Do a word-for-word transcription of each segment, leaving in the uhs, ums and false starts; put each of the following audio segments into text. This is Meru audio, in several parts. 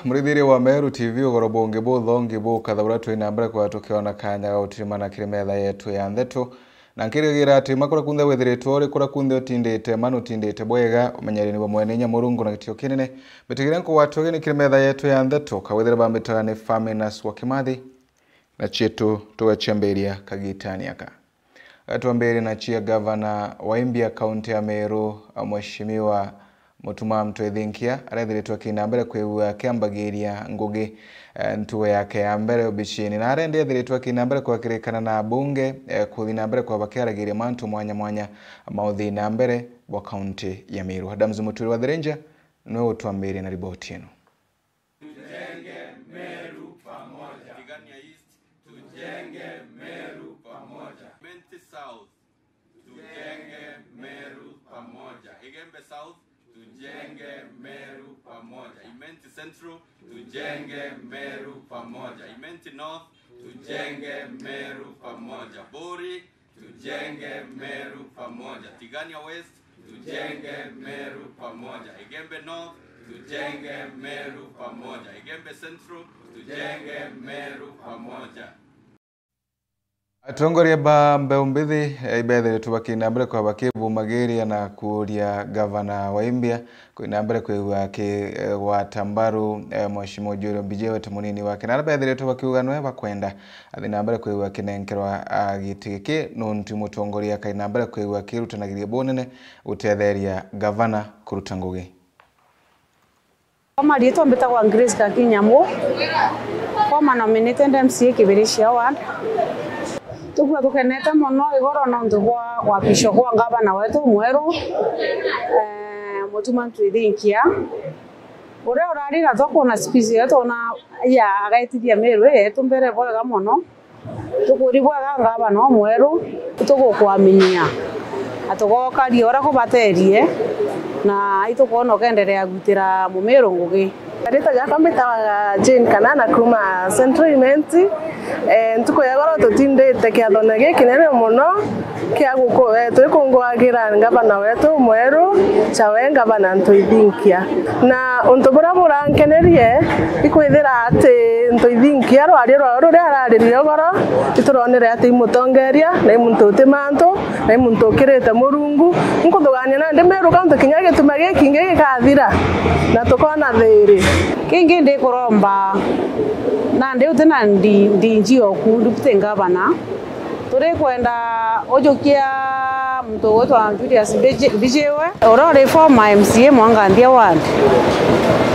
Murithiria wa Meru T V, ugoro bungi buthongi bukatha buria twi na mbere kwa tukiona kanya ga gutirimana kiri metha yetu ya ntheto. Na nkirigira ati makura kunthe withiritwe uri kura kunthe utindite, manu utindite bwega, umenyereri ni bwa mwene inya Murungu na gitio kinene. Mbitigire nkugwatwe ugeni kiri metha yetu ya ntheto, kawithire bambitaga ni Faminas wa Kimathi, na cietu tugaciambiria kagitani aka. Twambirie na cia gavana wa Imbia kaunti ya Meru, Mheshimiwa Mutuma M'Ethingia, arethiritwe akina mbere kwigua akiambagiria ngugi, eh, ntugo yake ya mbere obicini, na arendi ethiritwe akina mbere kwakirikana na abunge, eh, kuthi na mbere kwa bakiaragiria mantu mwanya mwanya ma uthi na mbere bwa kaunti ya Meru. Adams Muturi wa The Ranger niwe utwambirie na riboti ino. Tujenge Meru pamoja. Tigania East, tujenge Meru pamoja. Imenti South, tujenge Meru pamoja. Igembe South, tujenge Meru pamoja. Imenti Central, tujenge Meru pamoja. Imenti North, tujenge Meru pamoja. Buri, tujenge Meru pamoja. Tigania West, tujenge Meru pamoja. Igembe North, tujenge Meru pamoja. Igembe Central, tujenge Meru pamoja. Atongoria ba mbeu mbithi, eh, ibethiritwe bakina mbere kwa bakibumagiria na kuuria gavana wa Imbia kwina mbere kwigua akigwata mbaru, eh, Mheshimiwa Julio Mbijiwe ta munini wake, na aria bethiritwe bakiuga nwe bakwenda athi na mbere kwigua akinenkerwa, ah, giti giki, nuntu mutongoria akai na mbere kwigua akirutanagiria bunene gutetheria gavana kuruta ngugi. Kwa mariitwa mbitagwa Grace Kakinyamu, former nominated M C A Kibirichia Ward. Tukwigua tukenete mono igoro nontu bwa gwapishwa kwa ngavana wetu mweru, eh, Mutuma M'Ethingia, uria urari na twakwona speech yetu ona ya agaitithia Meru yetu mbere bwega mono. Tukuri bwega ngavana umweru, itugukwaminia na tugokaria uria kubaterie, na itukwona ukenderea gwitira Mumiru ngugi. Rita jakwa mbitawa Jane Kanana kuma Central Imenti. Eh, ntuku ya goro tutindite kiathone gikinene mono kia guku-, eh, twikunguagira ngavana wetu mweru, chawe ngavana M'Ethingia. Na untu buria burankenerie ikwithira ati M'Ethingia rwaria rwao ruria araririe ugoro, ituronere ati i mutongeria, na i muntu uti mantu, na i muntu ukirite Murungu. Nkuthugania nandi Meru kaunti kinya gituma gikingi gikathira, na tukona thiri. Kingi ndikuromba, nandi uti na ndi-, D G oku, deputy governor, turikwenda ujukia muntu ugwitwa Julius Mbiji-, Mbijiwe, uria uri former M C A Mwanganthia ward,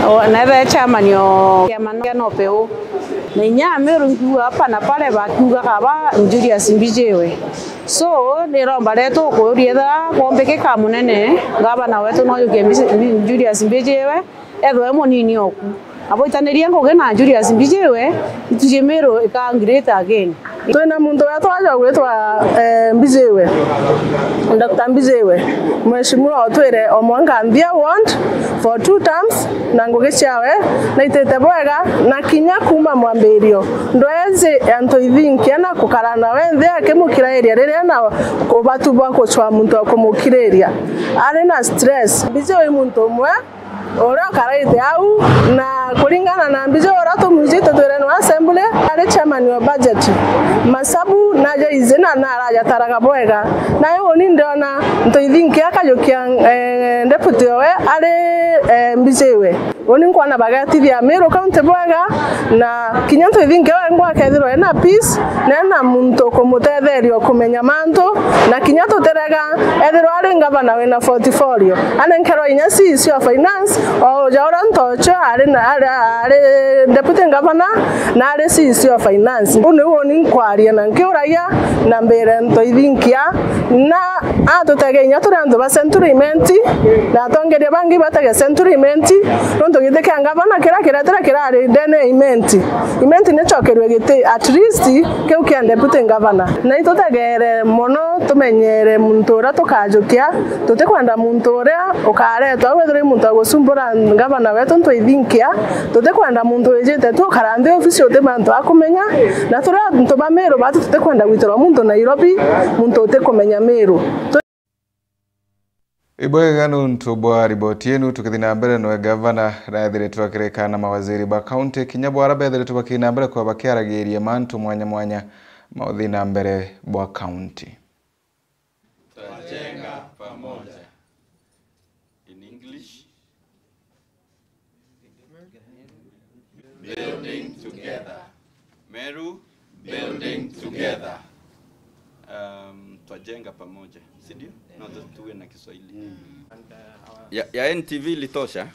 o, na ethire chairman o kiama kia Nopeu. Na inya Ameru nkiuga hapa na pale bakiugaga aba Julius Mbijiwe. So, niromba riria tukuuria ethira kwombikika munene, ngavana wetu no ajukie Mbi-, Mbi-, Julius Mbijiwe, ethwe munini oku. Aboitanirie ngugi na Julius Mbijiwe, itujie Meru ika great again. Twina muntu wetu aja gwitwa, eh, Mbijiwe. Doctor Mbijiwe. Mheshimiwa otwire o Mwanganthia ward for two terms, na ngugi ciawe naitite bwega, na kinya kuma mwambirio ndwezi antu ithinkia na kukara nawe nthi akimukirairia riria na ubatu bwa kucwa muntu wa kumukiriria. Ari na stress. Mbijiwe i muntu umwe uria ukaraite au, na kuringana na Mbijiwe uria tumwijite twire no assembly, ari chairman wa budget. Masabu naja izi na narajataraga bwega. Nayo uni ndiona M'Ethingia akajukia, eh, deputy owe ari, eh, Mbijiwe. Uni nkwona bagetithia Meru County bwega, na kinya M'Ethingia wengwa akethirwa ena peace, na ena muntu kumutetheria kumenya mantu, na kinya tutirega ethirwa ari ngavana wina portfolio, anenkerwa inya C E C of finance, o uja uria ntocho ari na, ari, ari deputy governor, na ari C E C of finance. Uu niu uni nkwaria na nkiuragia na mbire M'Ethingia, na atutege inya turi antu ba Century Imenti, na atongeria bangi batege Century Imenti, nontu giti kia ngavana kiria kiretire kirari ndene ya Imenti. Imenti nicokerwe giti at least kiu kia deputy governor. Na itutegere mono tumenyere muntu uria tukajukia, tutikwenda muntu uria ukaretwa au ethirwa i muntu wa gucumbura ngavana wetu M'Ethingia, tutikwenda muntu wijite tu ukara nthi ofisi uti mantu akumenya, na turia antu ba Meru batu tutikwenda gwitirwa muntu Nairobi, muntu utikumenya Meru. Ibwega nuntu bwa riboti yenu. Tukithi na mbere, nwe gavana raethiritwe akirika na mawaziri ba kaunti kinya bwara bethiritwe bakina mbere kwa bakiaragiria mantu mwanya mwanya ma uthi na mbere bwa kaunti. Twajenga pamoja. In English, building together. Meru, building together. Um, twajenga pamoja, si ndio? No, tu- tuwe na Kiswahili. Ya, ya N T V ilitosha?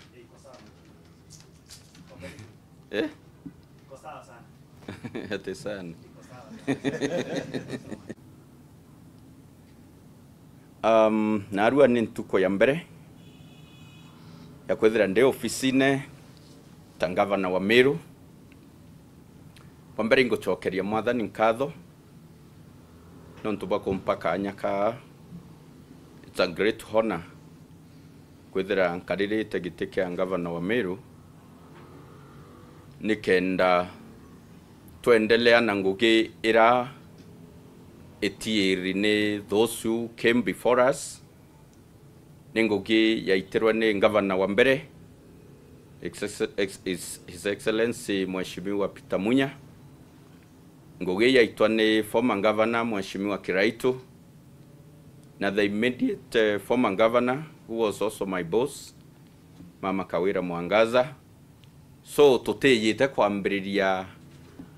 Eh? Ati sana. Um, narua ni ntuku ya mbere ya kwithira ndi ofisine ta ngavana wa Meru. Bwa mbere, ingucokeria Mwathani nkatho nontu bwa kumpa kanya kaa. It's a great honor kwithira nkaririte giti kia ngavana wa Meru, nikenda twendelea na ngugi ira itiiri ni those who came before us. Ni ngugi yaitirwe ni ngavana wa mbere, Ex-, Ex-, His, His Excellency Mheshimiwa Peter Munya. Ngugi yaitwa ni former governor Mheshimiwa Kiraitu, na the immediate, eh, former governor who was also my boss, Mama Kawira Mwangaza. So, tutiyite kwambiriria,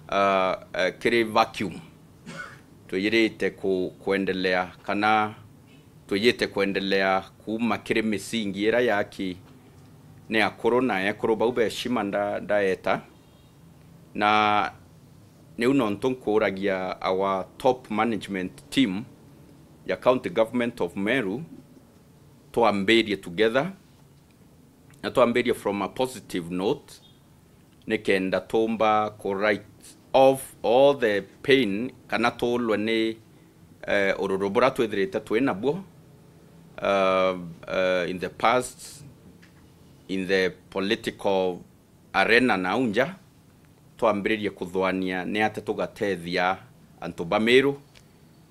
uh, uh, kiri vacuum. Twiyirite ku-, kwendelea, kana twiyite kwendelea kuuma kiri misingi ira yaki ni akuru na ekuru bau beshima nda-, ndaeta. Na niu nontu nkuragia our top management team ya County Government of Meru, twambirie together, na twambirie from a positive note, nikenda tumba ku write off all the pain, kana tulwe ni, eh, ururu bura twithirite twi nabuo, uh, uh, in the past, in the political arena na au nja, twambiririe kuthwania ni atia tugatethia antu ba Meru,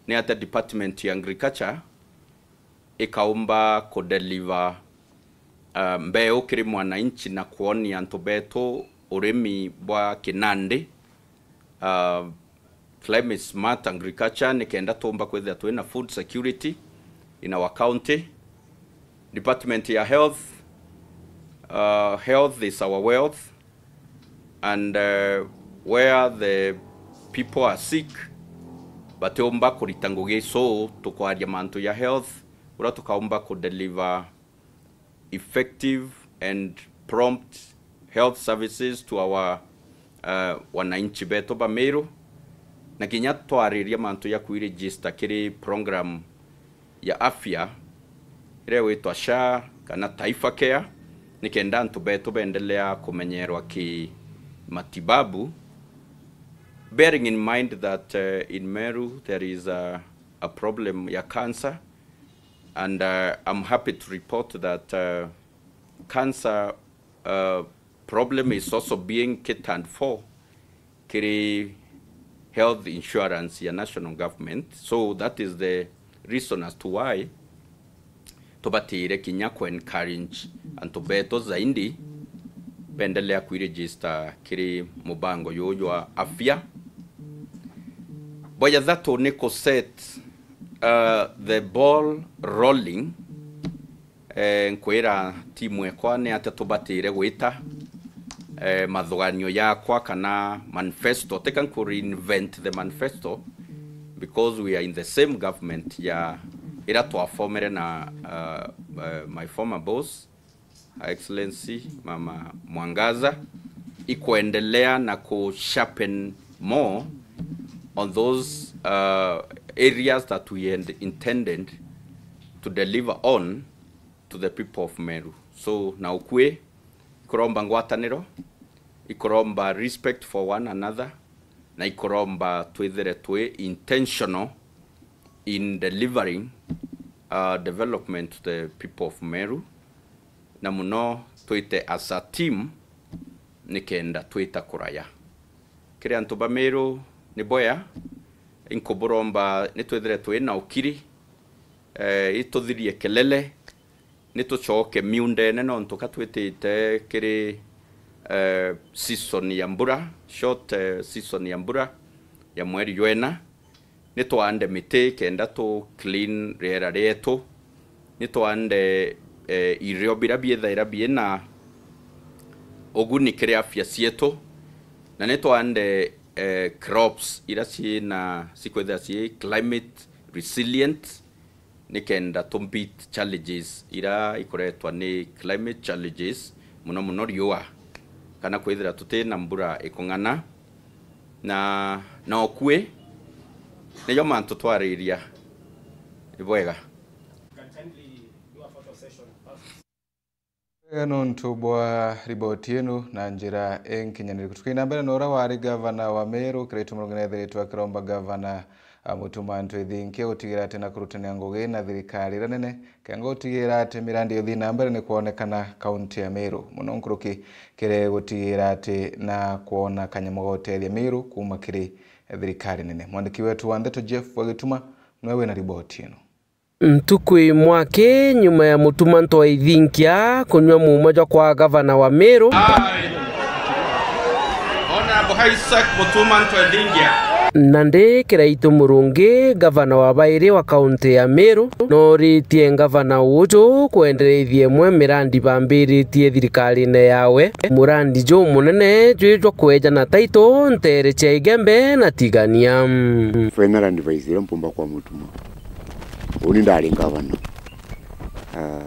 ni atia Department ya Agriculture ikaumba ku deliver, uh, mbeu kiri mwananchi na kwonia antu betu urimi bwa kinandi, uh, climate smart agriculture, nikenda tumba kwithira twina food security in our county. Department ya health, uh, health is our wealth, and, uh, where the people are sick, batiumba kurita ngugi, so tukwaria mantu ya health, uria tukaumba ku deliver effective and prompt health services to our, uh, wananchi betu ba Meru, na kinya twariria mantu ya kwi register kiri program ya afya iria igwitwa SHA kana Taifa Care, nikenda antu betu bendelea kumenyerwa ki matibabu, bearing in mind that, uh, in Meru there is a, a problem ya cancer, and, uh, I'm happy to report that, uh, cancer, uh, problem is also being catered for kiri health insurance ya national government. So that is the reason as to why tubatire kinya ku encourage antu betu zaidi bendelea kwiregister kiri mubango juju jwa afya. Bwa jathatu ni ku set, uh, the ball rolling. Eh, nkwira timu ekwa ni atia tubatire gwita, eh, mathuganio yakwa kana manifesto. Tika nku reinvent the manifesto, because we are in the same government ya ira twafomere na, uh, uh, my former boss, Her Excellency Mama Mwangaza, ikwendelea na ku sharpen more on those, uh, areas that we had intended to deliver on to the people of Meru. So, na ukui, ikuromba ngwataniro, ikuromba respect for one another, na ikuromba twithire twi intentional in delivering, uh, development to the people of Meru, na muno twite as a team nikenda twita kuraya. Kiri antu ba Meru ni boya, inkuburomba nitwithire twi na ukiri, eh, ituthirie kelele, Ni tucoke miundene nontu ka twitite kiri, eh, season ya mbura, short, eh, season ya mbura ya mweri jwa ina. Ni twande miti kenda tu clean riera rietu. Ni twande, eh, irio biria biithaira biina uguni kiri afya cietu, na ni twande, eh, crops iria ciina, cikwithira cii climate resilient, nikenda tu beat challenges iria ikuretwa ni climate challenges, muno muno riua, kana kwithira tutina mbura ikung'ana. Na, na ukui, nijo mantu twariria. Ni bwega. Wega nontu bwa riboti ino na njira inkinyaniriku. Tukiina mbere na uria wari gavana wa Meru, Kiraitu Murungi nethiritwe akiromba gavana, a, Mutuma M'Ethingia gutigira ati na kurutania ngugi na thirikari iria nene, kenda gutigira ati mirandi yothi na mbere ni kwonekana kaunti ya Meru, muno nkuruki kiri gutigira ati na kwona kanyamu ga utethia Meru kuuma kiri thirikari nene. Mwandiki wetu wa ndeto Jeff wa Gituma niwe wina riboti ino. Ntuku imwe aki nyuma ya Mutuma M'Ethingia kunyua muuma jwa kwa gavana wa Meru, Honorable Isaac Mutuma M'Ethingia. Nandi Kiraitu Murungi, gavana wa bairi wa kaunti ya Meru, nooritie gavana uju kwendereithia imwe mirandi bambiritie thirikarine yawe, murandi jumunene jwi jwa kwejana taito nteere cia Igembe na Tigania. Final advice iria mpumba kwa Mutuma, uni ndari gavana. Ah,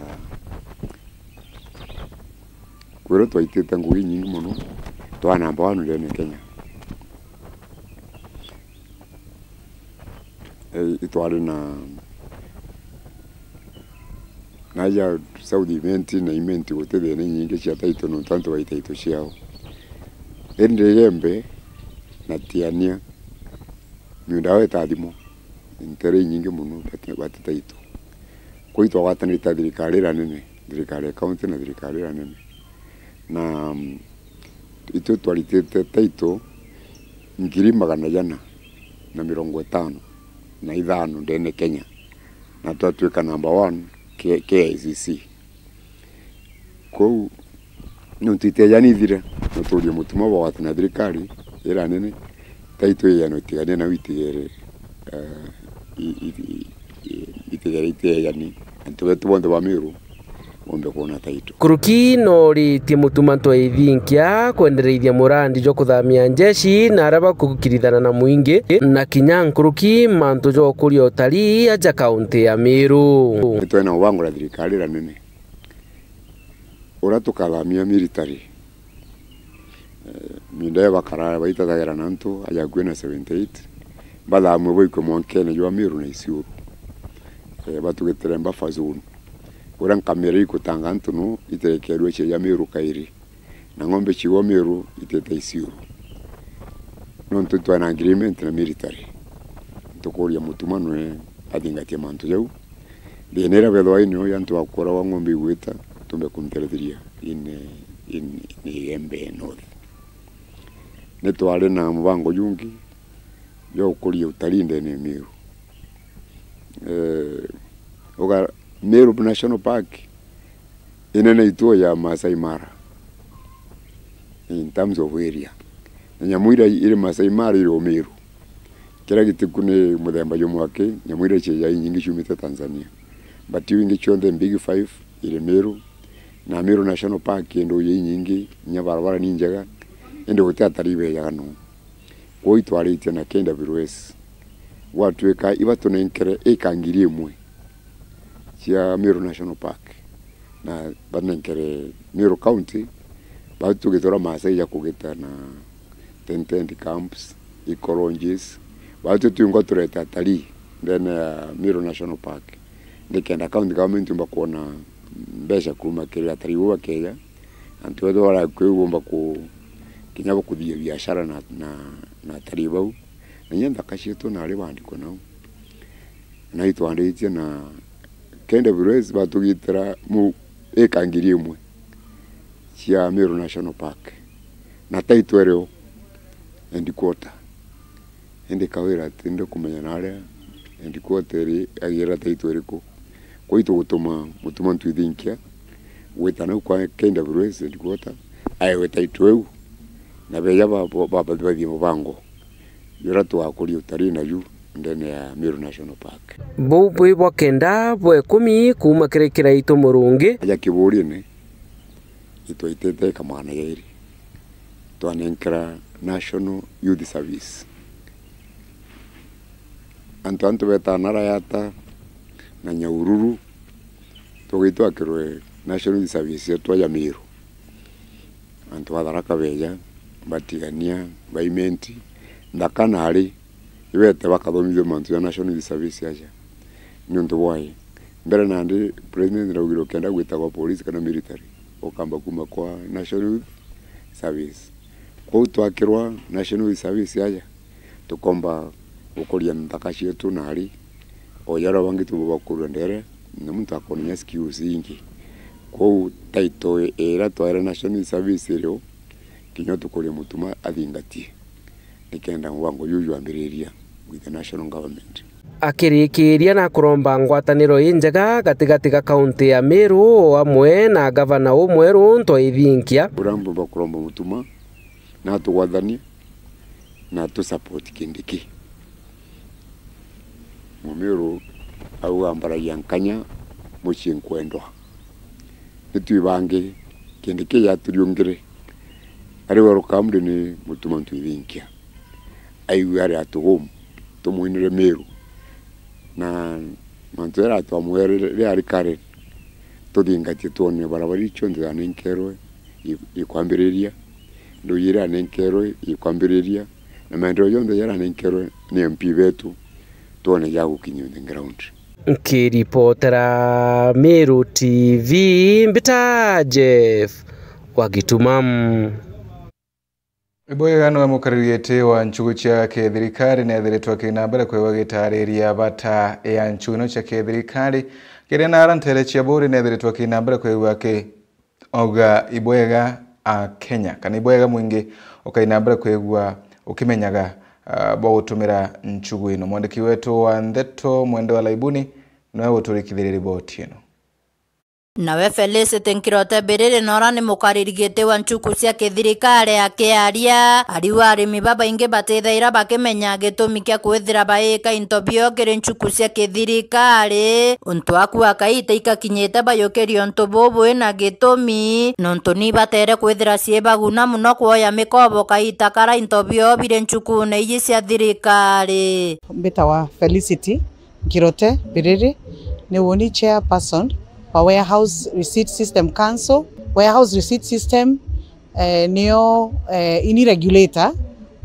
Kwirwo twaitite ngugi inyingi mono, twa number one ndene Kenya. Eh, itwari na, na ja South Imenti na Imenti guti thina inyingi cia taito nontu antu bai taito ciao. Indi Igembe na Tigania, miunda yao itathimwa, nteere inyingi mono bati, bati taito. Kwou itwagwatanirite na thirikari iria nene, thirikari ya county na thirikari iria nene. Na, mm, itwe twaritite taito ngiri magana jana na mirongo itano na ithano ndene Kenya, na twatwika number one K-, K I C C. Kwou, nontu itejani ithire, no tuurie Mutuma bwagwatana na thirikari iria nene, taito ijana itigania nau itigere, eh, i-, i-, i-, i-, itigere itejani, antu betu bonthe ba Meru bombe kwona taito. Nkuruki nooritie Mutuma M'Ethingia kwendereithia murandi jwa kuthamia njeshi na aria bakugukirithana na mwingi, na kinya nkuruki mantu ja ukuria utalii aja kaunti ya Meru. Nitwena mubangura thirikari iria nene uria tukathamia military. Eh, miunda iyo bakara baitatagira na antu aja akui na seventy eight, bathamue baikue mwankene jwa Meru na Isiolo. Eh, batugitire buffer zone. Uria nkamira ikutanga antu no iterekerue cia ja Meru kairi, na ng'ombe ciigwa Meru itete Isiolo. Nontu twina agreement na military, tukuria Mutuma nwe athingatie mantu jau. Thina iria bethwa ini uyu antu bakuragwa ng'ombe igwita, tumbe kunteretheria in, in, in Igembe North. Ni twari na mubango jungi jwa gukuria utalii ndene ya Meru. Eh, uga Meru National Park inene ituo ya Masai Mara in terms of area. Na nyamu iria iri Masai Mara iri o Meru. Kiria gitiku ni muthemba jumwe aki, nyamu iria cia inyingi ciumite Tanzania. But iu ingi cionthe big five iri Meru. Na Meru National Park indu inyingi, inya barabara ni njega, indi guti atarii bejaga no. Kwou itwaritie na K W S, gwatwika ibatunenkere ika ngiri imwe cia Meru National Park, na banenkere Meru County, bau tugitura Maasai ja kugita na tent, tent camps, eco lodges, bau tu twingwa turete atarii ndene ya Meru National Park, nikenda county government yumba kwona mbeca kuuma kiri atarii bau bakeja. Antu betu baria kwiu bomba ku-, kinya bakuthithia biashara na, na, na atarii bau. Na inya nthaka cietu nari bandikwe nau. Na itwanditie na K W S batugitira mu ika ngiri imwe cia Meru National Park. Na title iri o headquarter. Indi kawira ati ndikumenya naria headquarter iri, agira title iriku. Uu itugutuma Mutuma Ntwithinkia gwita nau kwa K W S headquarter, aewe title iu, na beja ba, ba, ba, bathithie mubango juria tugakuria utalii naju ndene ya Meru National Park. Buu bwi bwa kenda bwa ikumi kuuma kiri Kiraitu Murungi. Aja Kiburine, itwaitite eka magana jairi, twanenkera National Youth Service. Antu antu betaa na Rayata na Nyahururu, tugitwakirwe National Youth Service yetu ya Meru. Antu ba Tharaka beja, batigania, ba Imenti, nthaka nari, ibete bakathomithua mantu ja National Youth Service aja. Niuntu bwai? Mbere nandi president ndaugire ukenda gwitagwa police kana military, ukamba kuma kwa National Youth Service. Kwou twakirwa National Youth Service aja, tukomba gukuria nthaka cietu nari, o jaria bangi tubabakurua ndere, na muntu akona inya skills ingi. Kwou title iria twaere National Youth Service irio, kinya tukuria Mutuma athingatie, nikenda mubango juu jwambiriria with the national government. Akirikiria na kuromba ngwataniro injega gatigati ga kaunti ya Meru o amwe na gavana umweru Ntwaithinkia. Uria mbumba kuromba Mutuma na atugwathanie na tu support Kindiki. Mumiru auga mbaragia nkanya mucii nkwendwa. Nitwi bangi, Kindiki jaturiungire. Ari welcome ni Mutuma Ntwithinkia. Aigue ari at home, tumwinire Meru. Na mantu jaria twamwere riria ari kare, tuthingatie twone barabara iu cionthe janenkerwe i-, ikwambiriria, nduji iria anenkerwe ikwambiriria, na maendeleo jonthe jaria anenkerwe ni M P betu, twone jagukinyia on the ground. Nkiripotera Meru T V, mbita Jeff wa Gituma. Ibwega niwe mukariri giti wa nchugu cia kithirikari nethiritwe akina mbere kwigua gitariria bata ya nchugu ino cia kithirikari. Kiria nara ntere cia buri nethiritwe akina mbere kwigua aki-, auga ibwega a Kenya, kana ibwega mwingi ukaina mbere kwigua ukimenyaga, ah, bwa gutumira nchugu ino. Mwandiki wetu wa ndeto Mwende wa Laibuni niwe guturikithiria riboti ino. Nawe Felicity Nkirote Biriri nora ni mukariri giti wa nchuku cia kithirikari akiaria, ariuga arimi babaingi batithaira bakimenya gitumi kia kwithira baika into bio kiri nchuku cia kithirikari. Untu aku akaita ikakinyite bayukirie untu bubu ina gitumi, nontu ni batere kwithira cii baguna muno kwoya mikobo kaita kara into bio biri nchukune iji cia thirikari. Mbitawa Felicity Nkirote Biriri, ni woni chairperson wa Warehouse Receipt System Council. Warehouse Receipt System, eh, niyo, eh, ini regulator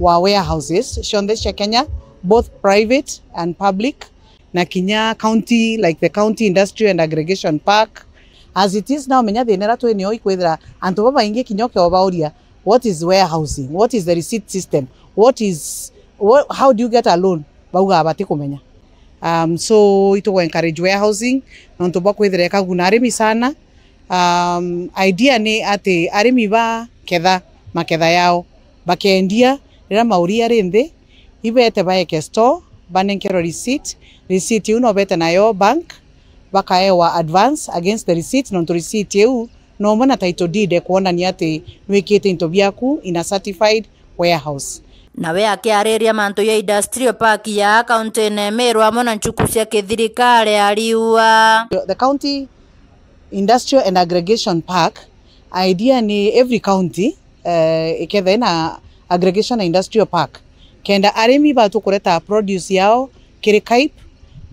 wa warehouses cionthe cia Kenya, both private and public, na kinya county, like the County Industrial and Aggregation Park. As it is now, menya thina iria twi nio ikwithira antu babaingi kinya ukiobauria, "What is warehousing? What is the receipt system? What is, what, how do you get a loan?" Baugaa batikumenya. Um, so itugu encourage warehousing nontu bwa kwithira ikaguna arimi sana. Um, idea ni ati arimi baketha maketha yao, bakendia riria mauri ari nthi, ibete baeke store, banenkerwe receipt. Receipt iu no bete nayo bank, bakaewa advance against the receipt, nontu receipt iu nomwe na title deed ekwonania ati nwikite into biaku in a certified warehouse. Nawe akiariria mantu ya industrial park ya kaunti ya Meru amwe na nchuku cia kithirikari ariuga, the county industrial and aggregation park, idea ni every county, eh, ikethe na aggregation na industrial park, kenda arimi batu kureta produce yao kiri KAIP,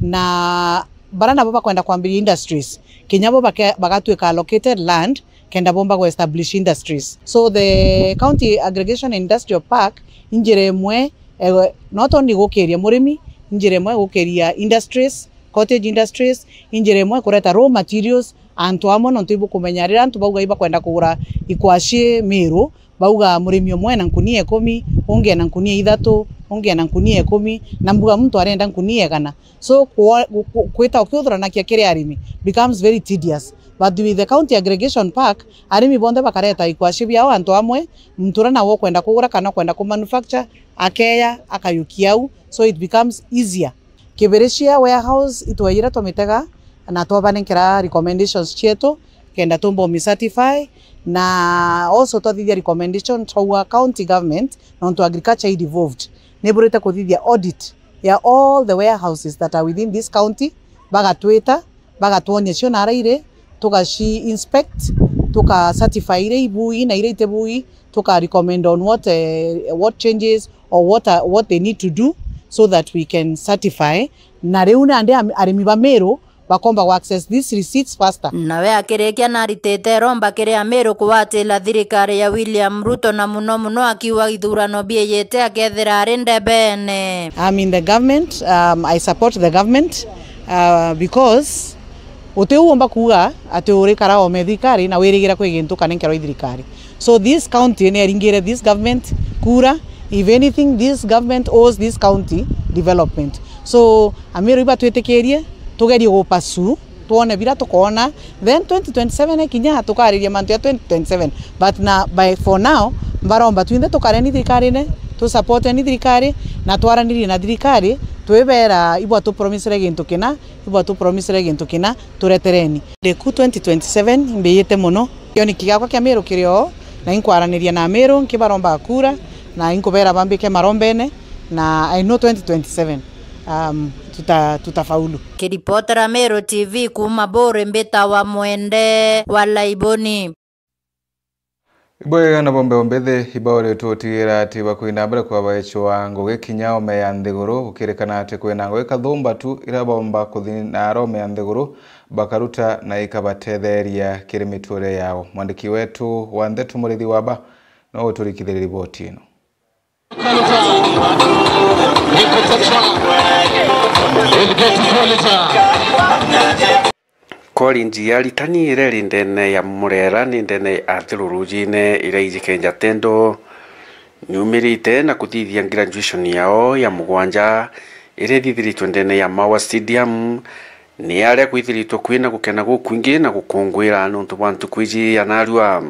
na bara nabo bakwenda kwambiria industries, kinya bo bake-, bagatuika allocated land kenda bomba ku establish industries. So the County Aggregation Industrial Park injira imwe, eh, not only gukiria murimi, injira imwe gukiria industries, cottage industries, injira imwe kureta raw materials, antu amwe nontu ibukumenya riria antu bauga ibakwenda kugura ikwaci Meru, bauga murimi umwe ena nkunia ikumi, ungi ena nkunia ithatu, ungi ena nkunia ikumi, na mbuga muntu arenda nkunia igana. So, kwa-, ku-, ku-, kwita ukiuthuranakia kiri arimi becomes very tedious. But with the county aggregation park, arimi bonthe bakareta ikwaci biao antu amwe, muntu uria nawe ukwenda kugura kana ukwenda ku manufacture, akeya, akayukia au. So it becomes easier. Kibiricia warehouse itwejire twamitega na twabanenkera recommendations cietu kenda tumba umi certify, na also twathithia recommendation twaua county government, nontu agriculture i devolved, niburite kuthithia audit ya all the warehouses that are within this county, bagatwita, bagatwonia cio nara iri, tugaci inspect, tuka certify iria ibui na iria itibui, tuka recommend on what, eh, what changes or what, are, what they need to do so that we can certify. Na riu nandi am-, arimi ba Meru bakomba ku access these receipts faster. Nawe akirikia naritite iromba kiri Amiru kugwatira thirikari ya William Ruto, na muno muno akiuga ithurano biijite akethira ari ndebene. I'm in the government, um, I support the government, uh, because uti u umba kuuga ati urikara ome thirikari na wirigira kwi gintu kanenkerwa i thirikari. So this county ni eringire this government kura. If anything, this government owes this county development. So Amiru ibatwitikirie tugerie gupasu, twone bira tukoona, then twenty twenty-seven ikinya tukariria mantu ya twenty twenty-seven. But na by for now, mbaromba twinthe tukareni thirikarine, tusupporteni thirikari, na twaranirie na thirikari, twibera ibwa tupromisire gintu kina, ibwa tupromisire gintu kina, turetereni. Ndiku twenty twenty-seven imbiyite muno. Kioneki giakwa kia Miru kiri o, na inkwaraniria na Miru, nkibaromba kura, na inkubera bambike marombene, na I know twenty twenty-seven, um, tuta-, tutafaulu. Kiripotera Miru T V kuuma Buri, mbitawa Mwende wa Laiboni. Ibwega na bombe ombethi, ibaoretwe utigira ati bakwina mbere kwa baechwa ngugi kinya ome ya nthiguru, gukirikana ati kwina ngugi kathumba tu ira bomba kuthi na arome ya nthiguru, bakaruta na ikabatetheria kiri miturire yao. Mwandiki wetu wa ndeto Murithi Waba no uturikithirie riboti ino. College ya aritani iria iri ndene ya Murera ni ndene ya Athiru Rujine iria ijikenja tendo niumirite na kuthithia graduation yao ya mugwanja iria ithithiritwe ndene ya Maua Stadium. Ni aria kwithiritwe kwina gukena gukwingi na gukunguira niuntu bwa ntuku iji ya narua.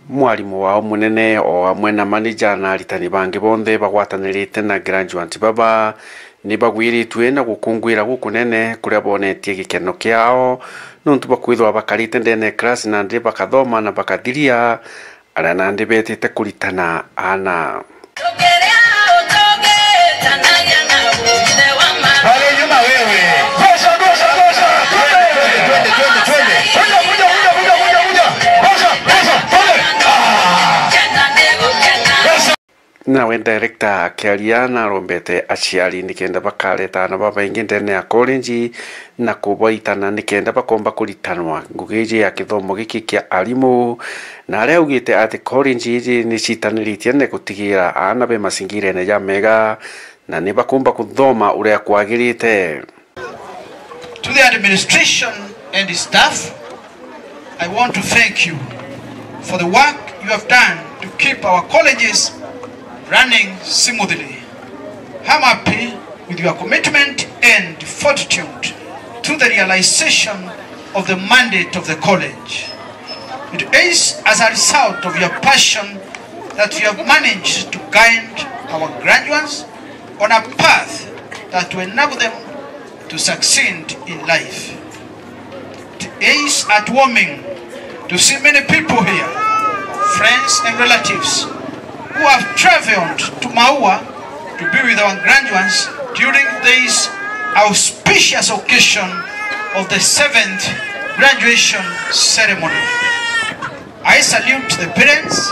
Mwarimu wao munene o amwe na manager na aritani bangi bonthe bagwatanirite na graduate baba ni bagwiritue na gukunguira gukunene kuria bonetie gikeno kiao niuntu bwa kwithirwa bakarite ndene ya class nandi bakathoma na bakathiria aria nandi betite kuritana aana. Pale nyuma wewe. Tosha, tosha, tosha. Twende, twende, twende, twende, twende. Kuja, kuja, kuja, kuja, kuja, kuja. Tosha, tosha, twende. Ah. Tosha. Nawe director akiaria narombete aciari nikenda bakareta aana babaingi ndene ya college na kubaitana nikenda bakomba kuritanwa ngugi iji ya kithomo giki kia arimu, na aria augite ati college iji nicitaniritie na gutigira aana be macingirene jamega na nibakumba kuthoma uria kwagirite. To the administration and staff, I want to thank you for the work you have done to keep our colleges running smoothly. I'm happy with your commitment and fortitude to the realization of the mandate of the college. It is as a result of your passion that you have managed to guide our graduates on a path that will enable them to succeed in life. It is heartwarming to see many people here, friends and relatives, who have traveled to Maua to be with our graduates during this auspicious occasion of the seventh graduation ceremony. I salute the parents,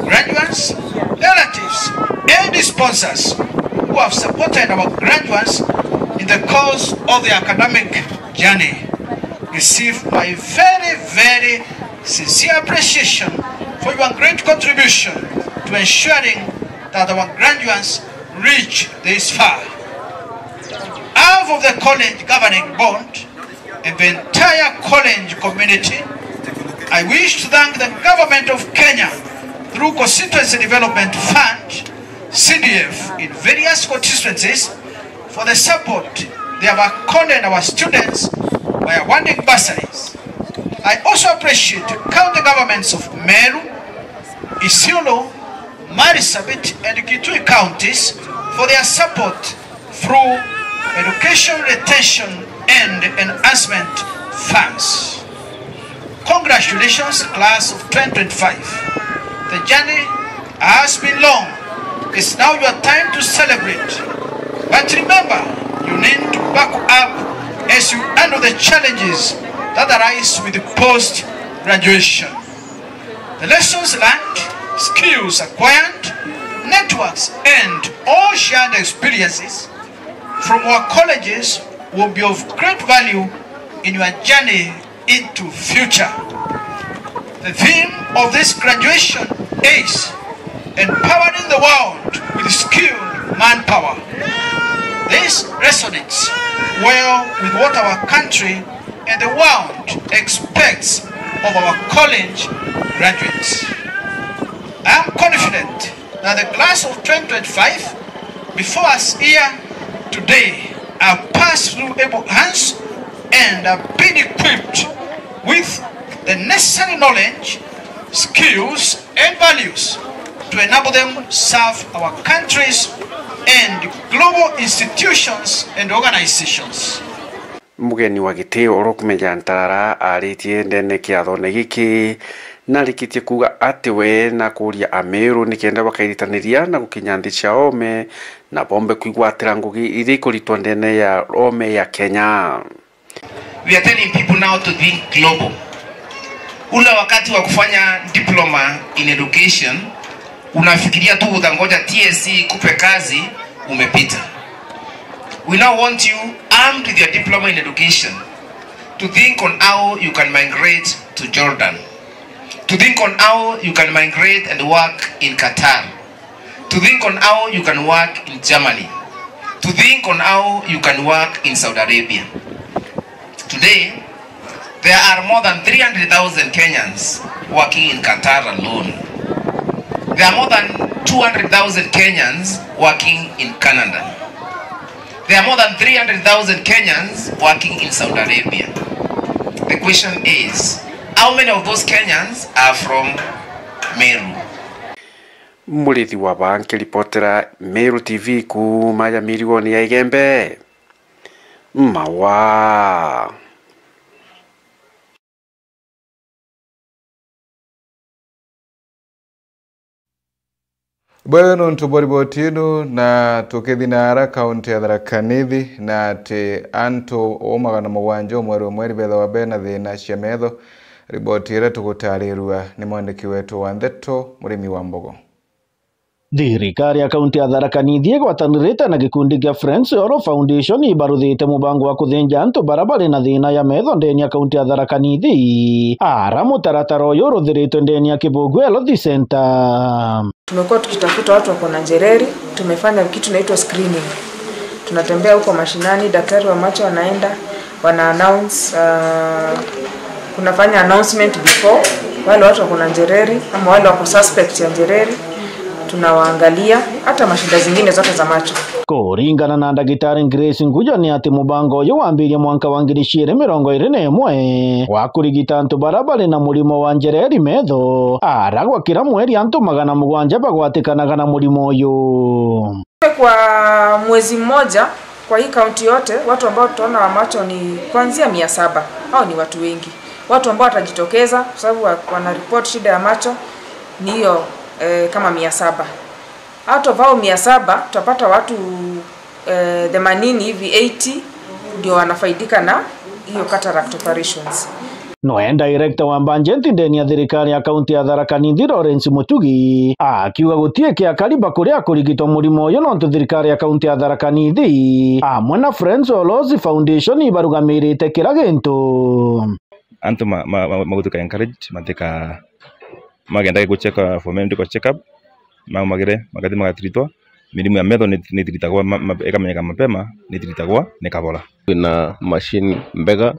graduates, relatives, and sponsors who have supported our graduates in the course of their academic journey. Receive my very, very sincere appreciation for your great contribution to ensuring that our graduates reach this far. On behalf of the college governing board, and the entire college community, I wish to thank the Government of Kenya through Constituency Development Fund, C D F, in various constituencies for the support They have accorded our students by awarding bursaries. I also appreciate the county governments of Meru, Isiolo, Marsabit, and Kitui counties for their support through education retention and enhancement funds. Congratulations, class of twenty twenty-five. The journey has been long. It's now your time to celebrate. But remember, you need to buckle up as you handle the challenges that arise with post-graduation. The lessons learned, skills acquired, networks, and all shared experiences from our colleges will be of great value in your journey into future. The theme of this graduation is empowering the world with skilled manpower. This resonates well with what our country and the world expects of our college graduates. I am confident that the class of twenty twenty-five before us here today have passed through able hands and have been equipped with the necessary knowledge, skills, and values to enable them serve our countries and global institutions and organizations. Mugeni wa gitio Orok Meja Ntarara aritie ndene kiathone giki, na arikitie kuuga ati we na kuuria Ameru nikenda bakairitaniria na gukinya nthi cia oome, na bombe kwigwatira ngugi iria ikuritwa ndene ya oome ya Kenya. We are telling people now to think global. Ule wakati wa kufanya diploma in education, unafikiria tu utangoja T S C ikupe kazi, umepita. We now want you, armed with your diploma in education, to think on how you can migrate to Jordan, to think on how you can migrate and work in Qatar, to think on how you can work in Germany, to think on how you can work in Saudi Arabia. Today, there are more than three hundred thousand Kenyans working in Qatar alone. There are more than two hundred thousand Kenyans working in Canada. There are more than three hundred thousand Kenyans working in Saudi Arabia. The question is, how many of those Kenyans are from Meru? Murithi wa Baa nkiripotera Meru T V kuuma ya Mirigoni ya Igembe. Mawa. Bwega nontu bwa riboti ino, na tukithi na ara kaunti ya Tharaka Nithi, na ati antu o magana mugwanja o mweri umwe ni bethagwa bena thina cia metho. Riboti iria tugutarirua ni mwandiki wetu wa ndeto, Murimi wa Mbogo. Thirikari ya kaunti ya Tharaka Nithi igwatanirite na gikundi kia Friends Oro Foundation ibaruthite mubango wa kuthinja antu bara bari na thina ya metho ndeni ya kaunti ya Tharaka Nithi, ara mutaratara uyu uruthiritwe ndeni ya Kibugu Health Center. Tumekuwa tukitafuta watu wako na njereri, tumefanya kitu inaitwa screening. Tunatembea huko mashinani, daktari wa macho anaenda, wana announce, uh, kunafanya announcement before, wale watu wako na njereri ama wale wako suspect ya njereri tunawaangalia, hata mashida zingine zote za macho. Kuringana na ndagitari Grace Ngujo, ni ati mubango uyu wambirie mwanka wa ngiri ciiri mirongo iri na imwe wa kurigita antu bara bari na murimo wa njereri metho, ara gwa kira mweri antu magana mugwanja bagwatikanaga na murimo uyu. Kwa mwezi mmoja, kwa hii kaunti yote, watu ambao tutaona wa macho ni kuanzia mia saba. Hao ni watu wengi. Watu ambao watajitokeza kwa sababu wa-, wana report shida ya macho ni hiyo, eh, kama mia saba. Out of hao mia saba, tutapata watu, eh, themanini hivi, eighty, ndio wanafaidika na hiyo cataract operations. Noe director wa budget ndeni ya thirikari ya kaunti ya Tharaka Nithi, Lawrence Mutugi, akiuga gutie kiakari bakuria kurigitwa murimo uyu, nontu thirikari ya kaunti ya Tharaka Nithi amwe na Friends Oro Foundation ibarugamirite kira gintu. Antu ma-, ma-, ma-, magutuika encouraged, matika-, magenda gu check for medical check up, maumagire, magathi magatritwa. Mirimu ya metho ni, ni itiritagwa ma-, ma-, ikamenyeka mapema, ni itiritagwa ni kabora. Twina machine mbega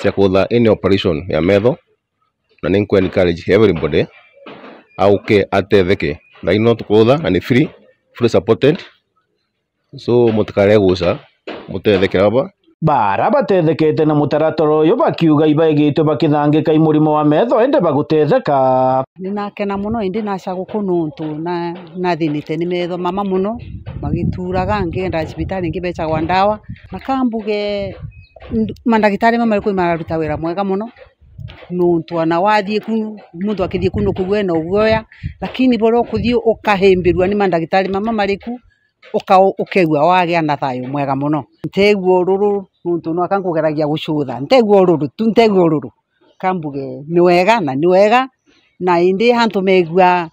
cia kutha any operation ya metho, na ni nkwe encourage everybody auke atetheke. Thaino tukutha na ni free, fully supported. So, mutikarege guca, gutethekera ba. Bara batethekete na mutaratara uyu bakiuga ibaigitwe bakithangika i murimo wa metho indi bagutetheka. Ninakena muno indi naca guku nuntu na, nathinite ni metho mama muno, magituraga, ngienda cibitari ngibecagwa ndawa. Na kambuge, nd-, mandagitari mama mariku mararuta wira mwega muno, nuntu ona wathii ku, muntu akithii ku nukugua ena uguoya, lakini buria ukuthii ukahimbirua ni mandagitari mama mariku, uka-, ukeigua wagia na thayu mwega muno. Nteigua ururu, nuntu nwaka nkugeragia gucutha. Nteigua ururu tu, nteigua ururu. Kambuge ni wega na ni wega, na indi antu meigua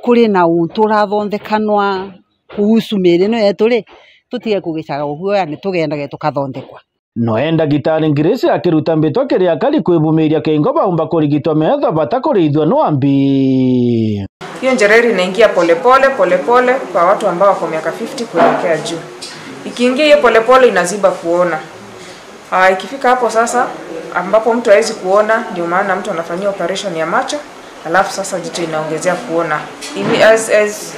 kuri na untu urathondekanwa kuhusu miiri ino yetu ri, tutige kugicaga uguoya, ni tugendage tukathondekwa. Noe ndagitari Grace akiruta mbitwa kiri akari kwibumiria kingo baumba kurigitwa metho bata kurithua nwambi. Hiyo njereri inaingia polepole, polepole kwa watu ambao wako miaka fifty kuelekea juu. Ikiingia hiyo polepole inaziba kuona. Ah, ikifika hapo sasa ambapo mtu hawezi kuona, ndio maana mtu anafanyia operation ya macho, alafu sasa jicho inaongezea kuona. Imi-, as, as,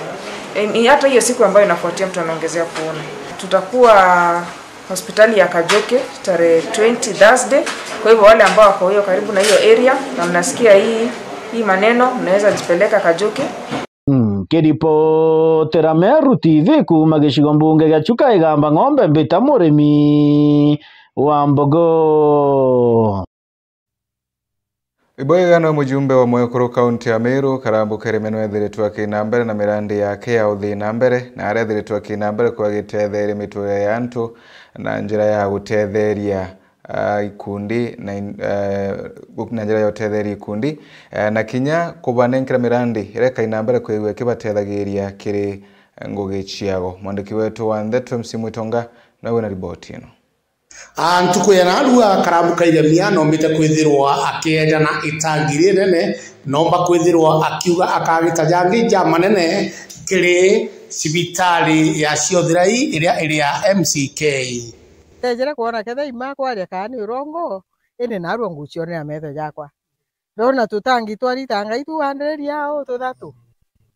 em, i-, hata hiyo siku ambayo inafuatia mtu anaongezea kuona. Tutakuwa hospitali ya Kajoke tarehe twenty Thursday. Kwa hivyo wale ambao wako hiyo karibu na hiyo area na mnasikia hii, hii maneno, mnaweza jipeleka Kajoke. Mm, nkiripotera Meru T V kuuma gicigo mbunge gia Chuka Igamba Ng'ombe, mbita murimi wa mbogo. Ibwega no mujumbe wa mwekuru kaunti ya Meru, Karambu Kerime, nwethiritwe akina mbere na mirandi yake ya uthii na mbere, na arethiritwe akina mbere kwa gitetheria miturire ya antu na njira ya gutetheria, ah, ikundi na in-, eh, gu-, na njira ya utetheria ikundi, eh, na kinya kubanenkera mirandi iria ikaina mbere kwigua ikibatethagiria kiri ngugi ciao. Mwandiki wetu wa ndeto M C Mwitonga nawe na riboti ino. Ah, ntuku ya narua, Karambu Kairemia noombite kwithirwa akiejana itangi rinene, noomba kwithirwa akiuga akagita jangi jamanene kiri cibitari ya Ciothirai iria iri ya M C K. Tejere kwona ketha ima kwaria kaa ni urongo, indi narua ngucionera metho jakwa. Ndona tutangi twa rita ngai tu wandereria ao tuthatu.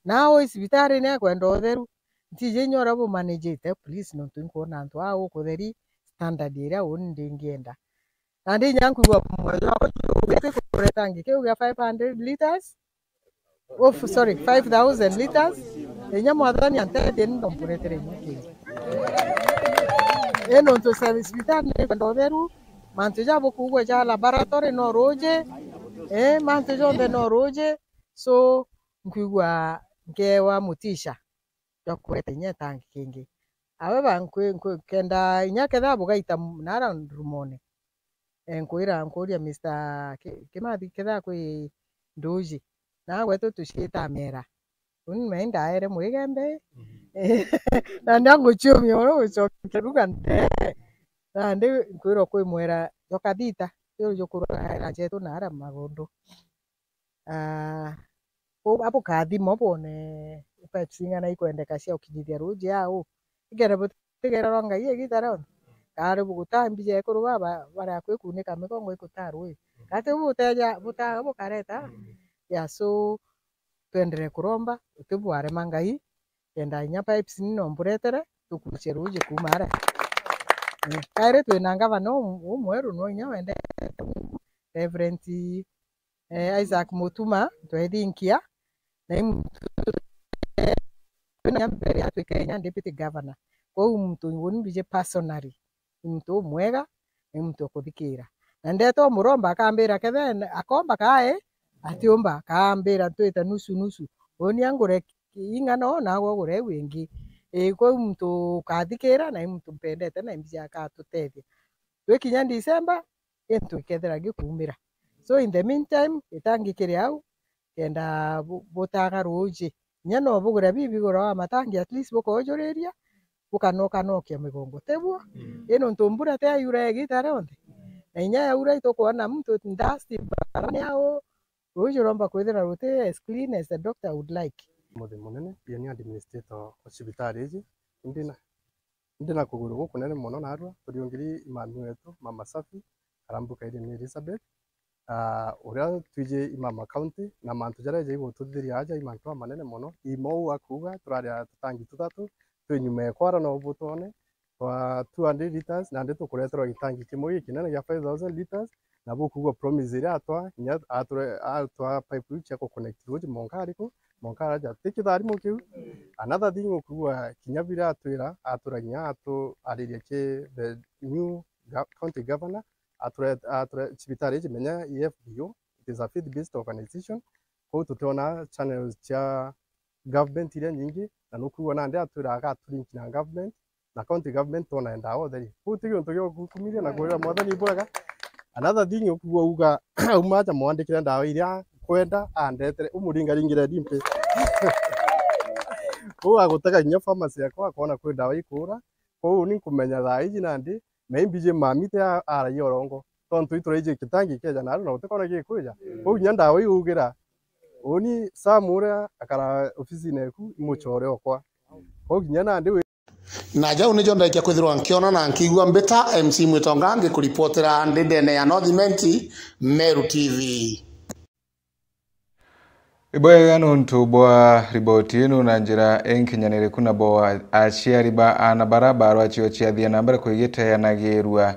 Na au i cibitari ni akwenda utheru. Ntiji inya uria bumanijite, please, nontu inkwona antu aa ukutheri standard iria uni ndingienda. Nandi inya nkwigua moyo jwakwa jukugite kureta ngi kiu gia five hundred liters. Oh, f-, sorry, five thousand liters. Inya Mwathani antethie ni ndomburetere inya kingi. I nontu cibitari ni kwenda utheru, mantu ja bukugua ja laboratory no ruuji, eh, mantu jonthe no ruuji. So, nkwigua nkeewa mutisha jwa kureta inya itangi kingi. However, nkwi-, nkwi-, kenda inya ketha bugaita m-, nara rumone, eh, nkwira, nkuria Mister Ki-, Kimathi, ketha kwi nduuji, na gwetu tuciita mera. Uni mei ndaere mwigembe. Mhm. Nandi anguciumia uru gucokia ruga nde. Nandi nkwirwa kwi mwera jwa kathita, tiu jukurwa era jetu na ara magundu. Ah, u-, abukathimo bone pipes ing'ana ikwendeka cia ukinyithia ruuji au. Ikenda butigererwa Ngai igita rionthe. Kari bugutambia ekuru baba bari akui kuunika migongo ikutaa rui. Gati buteja butaa bukareta. Ya, so, twendere kuromba, utibwarema Ngai, kenda inya pipes ni no mburetere, tukurucie ruuji kuuma aria. Eh, kairi twina ngavana u-, umweru no inya wendete, Reverend, eh, Isaac Mutuma, twethinkia, na i muntu, twina mbere ya twike inya deputy governor. Kwou muntu uni mbiji personally. Ni muntu umwega, ni muntu ukuthikira. Na ndeta umuromba akambira, kethe akomba kaa ii, atiumba, akambira twite nusu nusu. Uni angure ing'ana o, nagwe ugure iu ingi. Ii, kwou muntu ukathikira, na i muntu mpendete, na imbiji akatutethia. Twikinya December, gintu gikethira gikuumira. So, in the meantime, itangi kiri au, kenda bu-, butaga ruuji. Inya no bugure bibi iguru wa matangi, at least bukoojuriria, bukanokanokia migongo, tibuo? Mm. Ii nontu mbura ti yaiura igita rionthe. Na inya yaura itukwona muntu dust barabara ni au, ruuji ruromba kwithira ruti as clean as the doctor would like. Muthi munene, pioneer administrator wa cibitari iji, indi na Indi na kuguru gukunene mono narua, turiungiri imami wetu, Mama Safi, arambuka Irene Elizabeth, ah, uria twiji imama county, na mantu jaria jaigututhiria aja i mantu amanene mono. Imou akuuga, turaria tutangi tuthatu, twi nyuma ya kwara no butwone, twa two hundred litres, nandi tukureterwa gitangi kimwe gikinene gia five thousand litres, na bukugua promise iria atwa, kinya ature-, atwa pipe iu cia ku connect road Monkari ku, Monkari aja ti kitharimo kiu. Another thing ukugua kinya biria atwira, atwira kinya atu ariria ki the new ga-, county governor, ature-, ature-, cibitari iji menya i F B O, it is a faith based organization. Kou tutiona channels cia government iria nyingi, na nukwigua nandi atwira agatulink na government, na county government twona ndawa utheri. Kou ti giuntu gia gukumiria na kwira Mwathani ibwega. Another thing ukwigua uga, auma aja mwandikire ndawa iria kwenda andetere, umuringaringire dimpe. Kou agutega kinya pharmacy yakwa, akona kwi ndawa ikura. Kou ni nkumenya thaa iji nandi, maybe je mami te a-, aragia urongo. Tontu ituraiji kitangi keja naru na gutikona gikwija. Kou kinya ndawa iugira. Uni Sam uria akara ofisine eku, imuchore okwa. Kou kinya nandi wi- Na jau nijo ndaikia kwithirwa nkiona na nkiigua mbita. M C Mwitonga ngikuripotera ndi ndene ya North Imenti, Meru T V. Ibwega nuntu bwa riboti inu na njira inkinyaniriku, nabo a-, aciari ba aana bara barwa cio ciathie na mbere kwigiteanagirua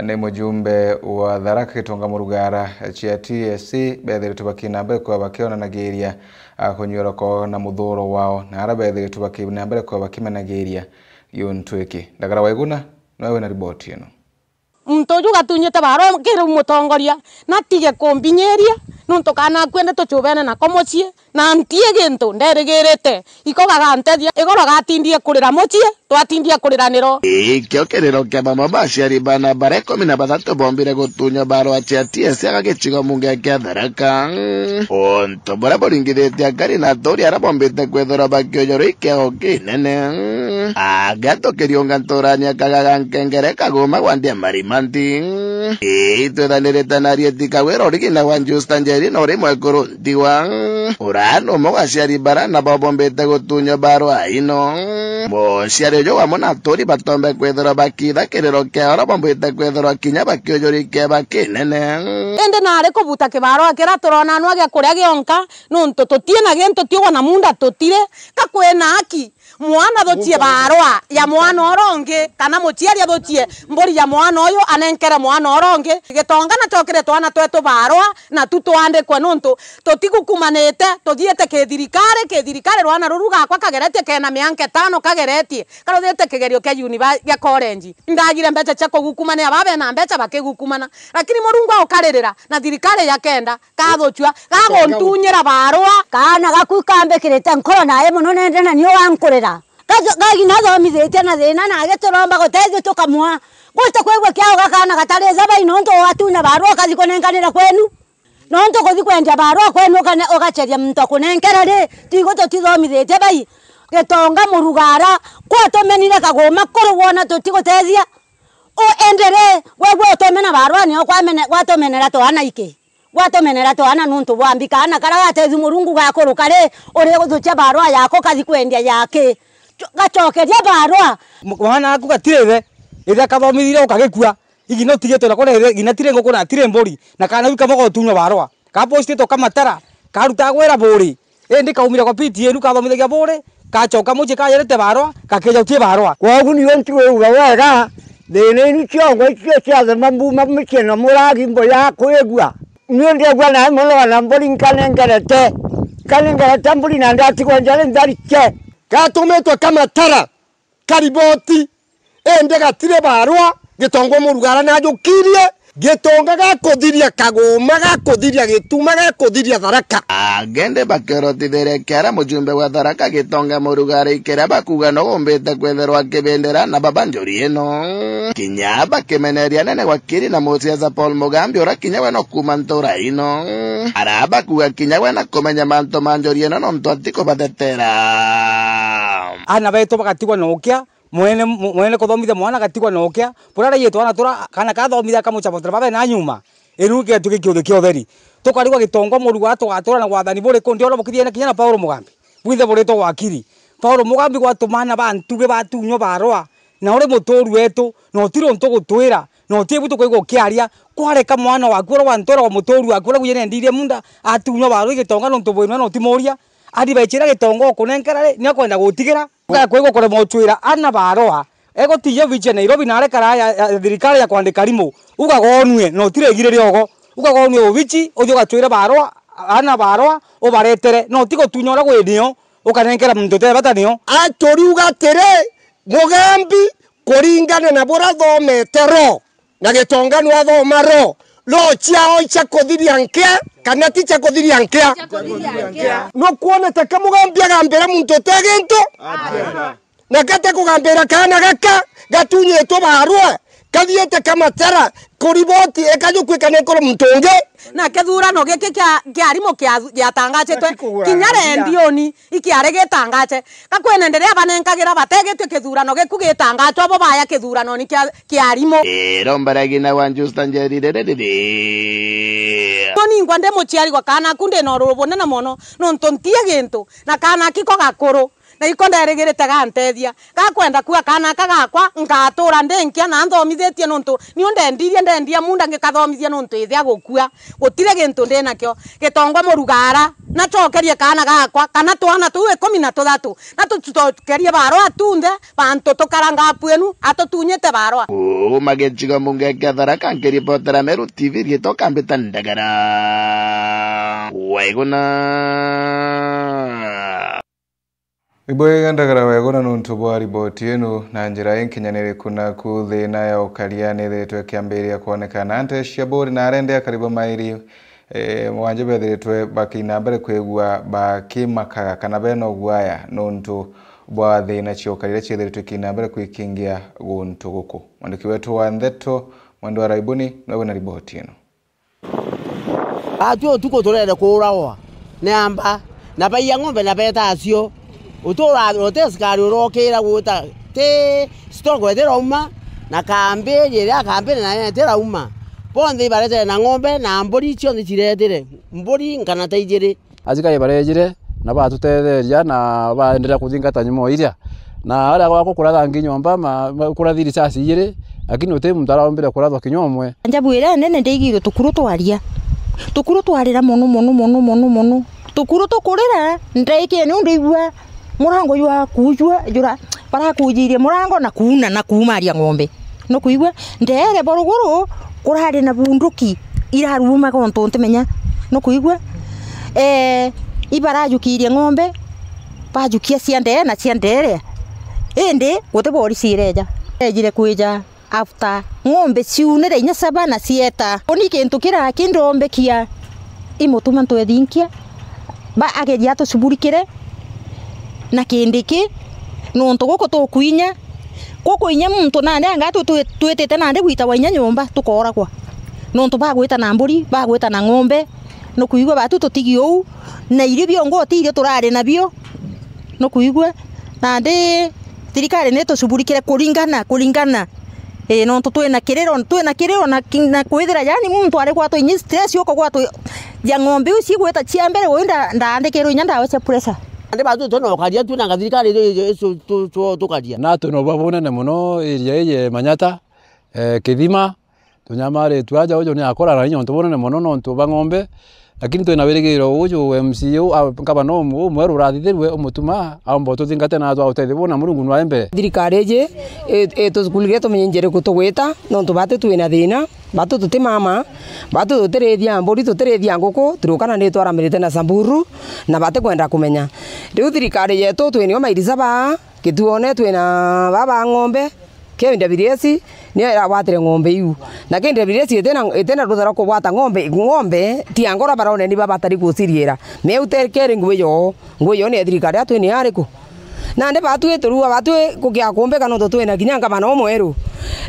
ni mujumbe wa Tharaka Gitonga Murugara cia T S C bethiritwe bakina mbere kwa bakionanagiria, a, kunyuira kwao na muthuro wao, na ara bethiritwe bakina mbere kwa bakimenagiria giuntu iki. Ndagara Waiguna, nowe wina riboti ino. Muntu uju gatunyite barua kiri mutongoria, natige kumbinyiria, nuntu kaana aku ende tucubene nako mucii, na ntie gintu nderigirite. Iko gagantethia, igoro gatindie kurira mucii, twatindie kurira niro. Ikio kiriro kia bamwe ba aciari bana baria ikumi na bathatu bombire gutunywa barua cia T S C aga gicigo munge kia Tharaka. Untu buria buringithitie akari na aturi aria bombite kwithirwa bakiujurwa ikiao kinene. Aga tukiriunga nturania kagaga nkengere kaguma gwa ndia marimanti. Ii, twithanirite na Arieti Kawira urigina wa Justa Njeri na uri mwekuru ndigwa. Ura ni umwe wa aciari bara na bobombite gutunywa barua ino. Muciari uju wamwe na aturi batombe kwithirwa bakitha kiriro kia ura bombite kwithirwa kinya bakiujuri kieba kinene. Indi nari kubuta kibarua kiria turona nwa gia kuria gionka, nuntu tutina gintu tiugwa na munda tutiri, ka kwina aki. Mwana thuchie barua ya mwana ura ungi, kana muciari athuchie mburi ya mwana uyu anenkere mwana ura ungi. Gitonga na chokire twana twetu barua, na tu twandikwe, nuntu tutigukumanite, tuthiite kithirikari, kithirikari rwana ruru gakwa kageretie kena mianka itano kageretie, karuthiite kigerio kia univer-, kia college. Ndagire mbecha cia kugukumania, baba bena mbecha bakigukumana. Lakini Murungu aukaririra, na thirikari yakenda, Kathuchua, gaguntunyira barua. Kaana gaku kambikirite nkoro nae mono, nende na nio wankurira. Gajo-, gagina athomithitie na thina, na agituromba gutethio tukamwa. Guti kwigua kiao gakaana gatari thabai, nontu ugatunya barua ukathi kunenkanira kwenu. Nontu kuthi kwendia barua kwenu ukane-, ugacheria muntu akunenkera ri, tigu tutithomithitie bai. Gitonga Murugara, kwatumenire kaguma kuru wona tutigutethia. U endere, gwe, gwe utomena barua nio kwamene-, gwatumenera twana iki. Gwatumenera twana nuntu bwa mbi, kaana karia gatethu Murungu gakuruka ri, uri guthukia barua yako kathi kwendia yaki? Cho-, gachokeria barua. M-, mwana aku gatiri ithe, ithe akathomithire ukagikua. Igina utigitwe na kuria ithe, igina tiri nguku na tiri mburi, na kaana kau kamwe gotunywa barua. Kapostitwe kamatara, karuta gwira buri. Indi kaumire kwa P T A nu kathomithagia buri, kachoka mucii kajerete barua, gakeja utie barua. Kwogu nio ntiwigua wega, thina inu ciongo icio ciathema mbuma mucii na muragi mbuya kwigua. Niu ndiegua nae mono ona mburi nkanengerete, nkanengerete mburi na ndatigwa njari nthariche. Gatumitwe kamatara, kariboti, indi gatiri barua, Gitonga Murugara najukirie, Gitonga gakuthiria Kaguma, gakuthiria Gituma, gakuthiria Tharaka. Agende bakiorotithiria kiara mujumbe wa Tharaka Gitonga Murugara ikiria bakuga no umbite kwithirwa akibindira na baba njuri ino. Kinya bakimeneria nene wakiri na musiasa Paul Mugambi, ura kinya we no kuma ntura ino. Ara bakuga kinya we na kumenya mantu ma njuri ino nontu atikubathetera. Aana betu bagatigwa na ukia, mwene, mw-, mwene kuthomithia mwana agatigwa na ukia, buria araiyite twana tura, kana kathomithia akamucabotera babe na nyuma. Iru getu gikiuthi kia utheri. Tukarigwa Gitonga Murugara tugatura na wathani buriku, ndiona bukithiene kinya na Paulo Mugambi. Bwinthe buritwe wakiri. Paulo Mugambi gwatuma aana ba ntugi batunywa barua, na uri muturu wetu, na utiri untu gutwira, na uti bu tukwigua ukiaria, kwareka mwana waku uria wantwira wa muturu waku uria gwiyenendirie munda, atunywa barua i Gitonga nontu bwimwe na utimuria. Athi baichira Gitonga ukunenkera ri, ni akwenda gutigira. Ugakwigua kurema utwira aana barua, Egutiia obici ya Nairobi na arekara ya, ya thirikari ya kwandika arimu. Ugagonue, no tiregirire ogo. Ugagonue obici, uthii ugacwire barua, ana barua, ubaretere. No ti gutunya uria gwi nio, ukanenkera muntu utebata nio. Aturiuga atiri, Mugambi, kuringana na buria athomete ro, na Gitonga nwathoma ro, ro ciao icia kuthiria nkia, kana ti cia kuthiria nkia? Nukwonete ka Mugambi agambira muntu uti gintu? Na kate kugambira kaana gaka gatunyitwe barua, kathiite kamatara, kuriboti, ikajukwika ni kuri muntu ungi. Na kithurano giki kia, kia arimu kia, giatangacitwe kinya rendioni ikiari gitangace. Ka kwina ndiri abanenkagira bategitue kithurano giku gitangacwa bo baya kithuranoni kia, kia arimu. Iromba ria ngina wa Justa Njeri riri riri. Ningwa ndi muciari gwa kaana aku ndi na ururu bunene mono, nontu ntie gintu, na kaana aki ko gakuru. Na iko nderigirite gantethia. Gakwenda kua kaana aka gakwa, ngatura ndi nkia na nthomithitie nontu niu ndendirie, ndendia munda ngikathomithia nontu ithia gukua. Gutiri gintu ndi nakio. Gitongwa murugara, nacokerie kaana gakwa, kana twana tuu ikumi na tuthatu, na tucokerie barua tunthe, bantu tukaranga apu enu, atutunyite barua. Kuuma gicigo mbunge kia Tharaka, nkiripotera Meru T V, riitwa Kambita Ndagara. Waiguna. Ibwega Ndagara Wegona nontu bwa riboti inu. Na njira inkinyaniriku naku, thina ya ukaria niithiritwe ikiambiria kwonekana nte cia Buri na arende akari ba mairi, eh, mwanja bethiritwe bakiina mbere kwigua bakimakaga kana bena uguaya nontu bwa thina cia ukaria iria ciithiritwe ikiina mbere kwikingia guntu guku. Mwandiki wetu wa ndeto, Mwendwa Raibuni, niwe wina riboti ino. Atwi utuku turere kuuragwa ni amba, na baiya ng'ombe na beeta acio. Utura uti askari urokira gwita, ti stock itirauma, na kambi iria kambi nayo itirauma. Bonthe ibaretire na ng'ombe na mburi cionthe ciretire, mburi nkana ta ijiri. Asikari barejire na batutetheria na baenderea kuthingata nyuma o iria. Na aria gwakwa kuratha ngi nyomba, ma, ma, kurathi risasi ijiri, lakini uti muntu araombire kurathwa kinya umwe. Njabu iria nene ndaigirwe tukuru twaria. Tukuru twarira mono, mono, mono, mono, mono. Tukuru tukurira, ndaikene u ndaigua murango jwa kujua, jura, barakujirie murango na kuuna na kuumaria ng'ombe. Nukwigua? Ndeere bo ruguru kurari na bunduki iraruumaga untu ntimenya. Nukwigua? Ee, ibarajukirie ng'ombe, bajukia cia ndee na cia ndeere. Indi guti borisi ireeja. Ejire kwija after ng'ombe ciunire inya saba na cieta. Uni kintu kiria kindombekia imutuma ntwethinkia, ba ageria atucuburikire na kindi ki, nontu guku tukwinya, guku inya muntu nandi anga tu-, tu-, twitite nandi gwitagwa inya nyomba tukooragwa, nontu bagwita na mburi, bagwita na ng'ombe, nukwigua batu tutigi uu, na irio biongo ti irio turari nabio, nukwigua, nandi thirikari nitucuburikire kuringana, kuringana Ii, nontu twina kiriro, twina kiriro na ki-, na kwithira, yaani, muntu ari gwatwa inya stress, ukagwatwa ja ng'ombe iu cigwita cia mbere, uyu nda-, ndaandikirwe inya ndawa cia pressure. Nandi batu twina ukaria, twina ngathirikari icio, icio tu-, tu-, tukaria. Na twina uba bunene mono area ii ya Manyata, eh, Kithima, tunyamaritue aja, uju ni akora na inya untu bunene mono nontu bwa ng'ombe. Lakini twina wirigiro uju M C A u, a, ngavana u, u mweru urathithirue, umutuma aomba ututhingate na atwa utethio buna Murungu nwae mbere. Thirikari iji i-, itukulikire tumenye njira iriku tugwita, nontu batu twina thina, batu tuti mama, batu tutirithia mburi, tutirithia nguku, Turkana nitwaramirite na Samburu, na batikwenda kumenya. Riu thirikari yetu twinio mairisa baa, Kituone twina baba ng'ombe, K W S niyo iragwatire ng'ombe iu. Na K W S itina, itina rutha rwa kugwata ng'ombe, ng'ombe ti angora barone ni babatari guciriira. Meu tekeri ngui yo, ngui yo ni ya thirikari, atwi ni ariku? Nandi batwi turua, batwi kukia kumbika nontu twina kinya ngavana umweru.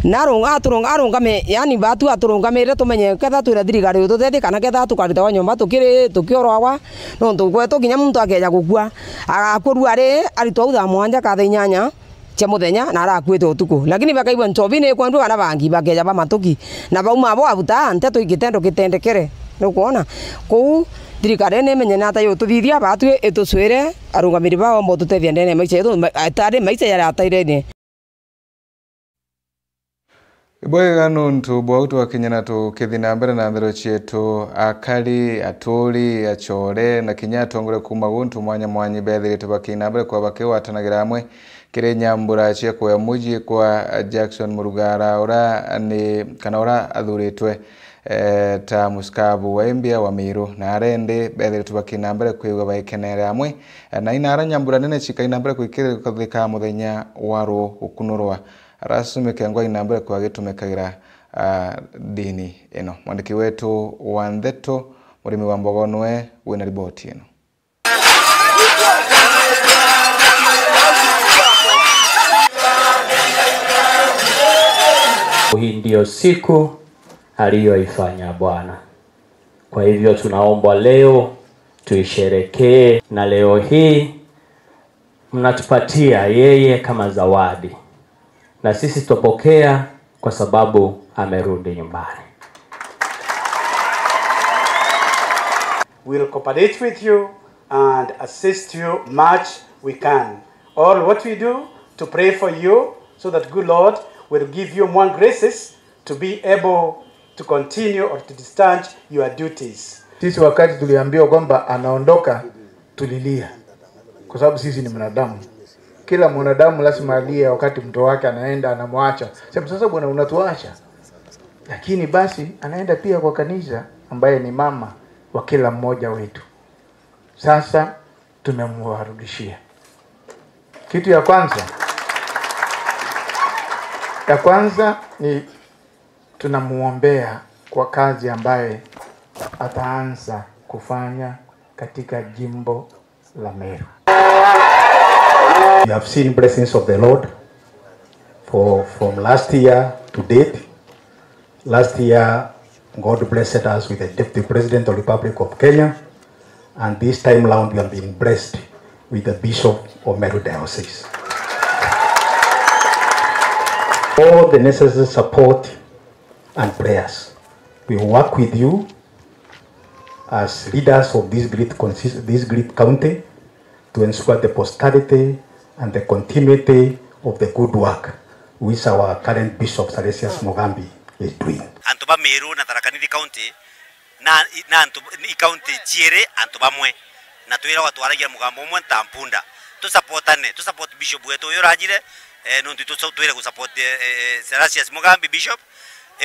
Na arunga, aturunga, arungame, yani batwi aturungamire tumenye ketha twina thirikari ututethie kana ketha tukaritawa nyomba tukiri, tukioragwa, nontu gwetu kinya muntu akeja gukua, agakurua ari, aritwa au thaa mwanja ka thaa inyanya cia muthenya na arakuite utuku. Lakini bakaigua nchobi ni ikwendua kana bangi bakeja ba matuki. Na bauma abo abuta nteto ikitendo kitendekere. Nukwona? Kuu thirikari ni imenye nata yututhithia batwi itucwire arungamiri bao mbo tutethia ndene ya maisha yetu, ma-, atari maisha yari atairene. Ibwega nontu bwa u twakinya na tukithi na mbere na nthero cietu, akari, aturi, acore, na kinya atongoria kuuma guntu mwanya mwanya ibethiritwe bakiina mbere kwa bakigwatanagira amwe kiri nyambura cia kuya mucii kwa Jackson Murugara, ura ni, kana ura athuritwe, eh, ta musikabu wa imbia wa Miru, na arendi bethiritwe bakina mbere kwigua baikenere amwe, eh, na inara nyambura nene cikaina mbere kwikirika muthenya wa ruu gukunurwa. Arasumike ngwa ina mbere kwagitumikagira, ah, dini ino. Mwandiki wetu wa ndeto, Murimi wa Mbogo, nwe wina riboti ino. Hii ndio siku aliyoifanya Bwana. Kwa hivyo tunaomba leo tuisherekee, na leo hii mnatupatia yeye kama zawadi, na sisi tutapokea kwa sababu amerudi nyumbani. We'll cooperate with you and assist you much we can. All what we do to pray for you so that good Lord will give you more graces to be able to continue or to discharge your duties. Sisi wakati tuliambiwa kwamba anaondoka, tulilia. Kwa sababu sisi ni mwanadamu. Kila mwanadamu lazima alie wakati mtoto wake anaenda, anamwacha. Sema, "Sasa bwana, unatuacha." Lakini basi anaenda pia kwa kanisa ambaye ni mama wa kila mmoja wetu. Sasa tumemwarudishia. Kitu ya kwanza, ya kwanza ni tunamuombea kwa kazi ambaye ataanza kufanya katika jimbo la Meru. You have seen blessings of the Lord for, from last year to date. Last year, God blessed us with the Deputy President of the Republic of Kenya, and this time round we have been blessed with the Bishop of Meru Diocese. All the necessary support and prayers. We work with you as leaders of this great consist-, this great county to ensure the posterity and the continuity of the good work which our current Bishop Salesius Mugambi is doing. Antu ba Meru na Tharaka Nithi County na, na antu i county ciiri antu bamwe, na twiragwa twaragia mugambo umwe nta mpunda. Tusapotane, tusupport bishop wetu uyu urajire, eh, nontu itu twire gusupport, eh, eh, Salesius Mugambi bishop,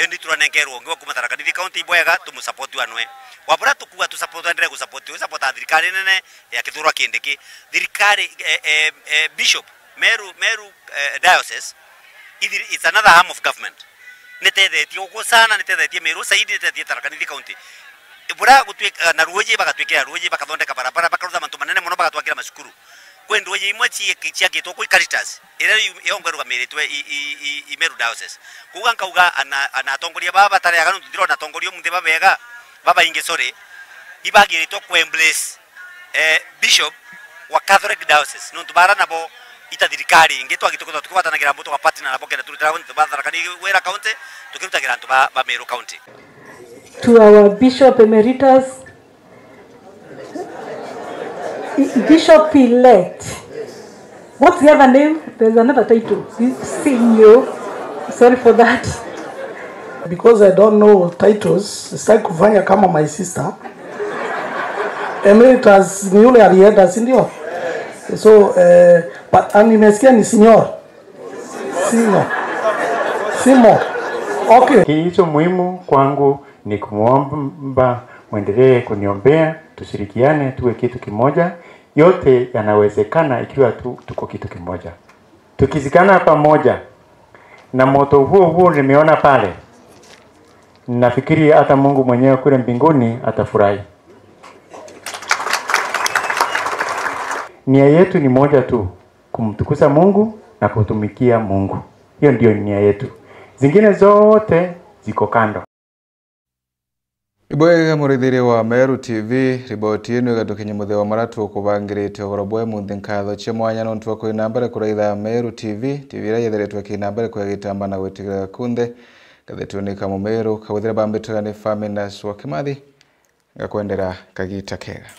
indi turanenkerwa ungi wa kuma Tharaka Nithi County ibwega, tumusupport anwe. Wabura tukuga tusupport, endelee gusupport, usupport thirikari nene ya Kithure Kindiki. Thirikari, eh, eh, eh, bishop, Meru, Meru, eh, diocese, ithi-, it's another arm of government. Nitethetie guku sana, nitethetie Meru zaidi, nitethetie Tharaka Nithi County. Bura gutwika, na Ruuji, bagatwikira Ruuji, bakathondeka barabara, bakarutha mantu manene mono, bagatwakira macukuru. Kwi nduuji imwe ci-, ciakitwo kwi Caritas, iria yu-, yongwa irugamiritwe i, i, i, i Meru Diocese. Kuuga nkauga ana, ana atongoria baba batari aga, nontu ndirona atongoria umunthi babega, babaingi, sorry, ibagiritwe ku embrace, eh, Bishop wa Catholic Diocese, nontu bara nabo ita thirikari ingi, twagituka tukigwatanagira nabo, tugapartner nabo, kenda turutira antu ba Tharaka Nithi Wira County, tukirutagira antu ba, ba Meru County. To our Bishop Emeritus, Bishop elect. What's the other name? There's another title. Senior. Sorry for that. Because I don't know titles, sitaki kufanya kama my sister. Emeritus ni yule alienda, si ndio? So, eh, but, ah, nimesikia ni senior. Senior. Senior. Okay. Kilicho muhimu kwangu ni kumwomba mwendelee kuniombea, tushirikiane, tuwe kitu kimoja. Yote yanawezekana ikiwa tu, tuko kitu kimoja. Tukizikana pamoja na moto huo huo nimeona pale, nafikiri hata Mungu mwenyewe kule mbinguni atafurahi. Nia yetu ni moja tu, kumtukuza Mungu na kutumikia Mungu. Hiyo ndio nia yetu. Zingine zote ziko kando. Ibwega murithiria wa Meru T V, riboti ino igatukinya muthia wa maria tukubangirite ugoro bwa imunthi. Nkatho cia mwanya nontu bwa kwina mbere kuraitha Meru T V, T V iria yethiritwe kina mbere kwia gitamba na gwitigira kunthe. Ngathetwe ni Kamumeru, kawithira bambitaga ni Faminas wa Kimathi, ngakwendera kagita kega.